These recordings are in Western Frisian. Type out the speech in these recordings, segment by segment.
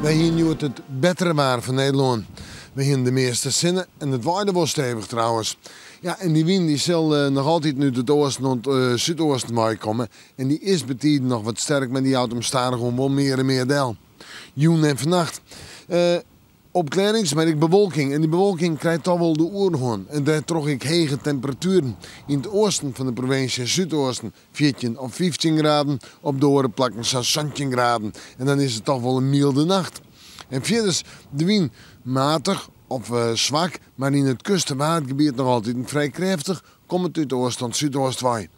Wy hiene hjoed it bettere waar fan Nederlân. We hiene de measte sinne en it waaide wol stevich trouwens. Ja, en dy wyn dy sil noch altiten út it oasten oant súdoasten wei komme en dy is betiden noch wat sterk, mar dy jout him stadichoan wol mear en mear del. Jûn en fannacht opklearrings, mar ek bewolking. En dy bewolking krijt toch wol de oerhân en dêrtroch ek hege temperatueren. Yn it oasten fan de provinsje en súdoasten 14 of 15 graden, op de oare plakken sa'n 17 graden. En dan is it toch wol in mylde nacht. En fierders de wyn matich of swak, mar yn it kust- en waadgebiet noch altiten frij krêftich, komt út oast oant súdoast wei.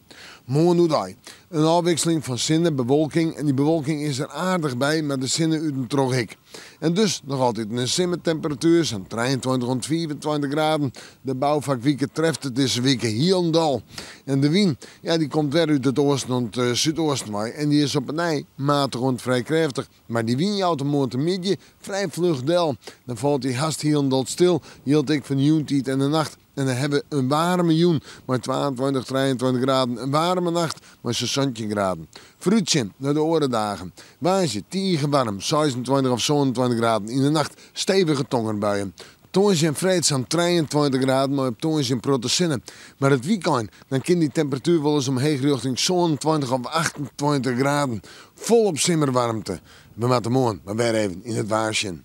Moarn oerdei in ôfwikseling fan sinne, bewolking en dy bewolking is der aardich by, mar de sinne út en troch ek. En dus noch altiten in simmertemperatuer, sa'n 23 oant 25 graden. De boufakwike treft it dizze wike hielendal. En de wyn, ja, dy komt wer út it oasten oant súdoasten wei en dy is op 'e nij matich oant frij krêftich. Mar dy wyn jout him moarntemiddei frij fluch del. Dan falt hy hast hielendal stil, jildt ek foar de jûntiid en de nacht. En dan hawwe we in waarme jûn mei 22, 23 graden, in waarme nacht mei sa'n 17 graden. Foarútsjen nei de oare dagen. Woansdei tige waarm, 26 of 27 graden, yn de nacht stevige tongerbuien. Tongersdei en freed sa'n 23 graden mei op tongersdei in protte sinne. Mar it wykein, dan kin dy temperatuer wolris omheech rjochting 27 of 28 graden. Folop simmerwaarmte. We moatte moarn mar wer even yn it waar sjen.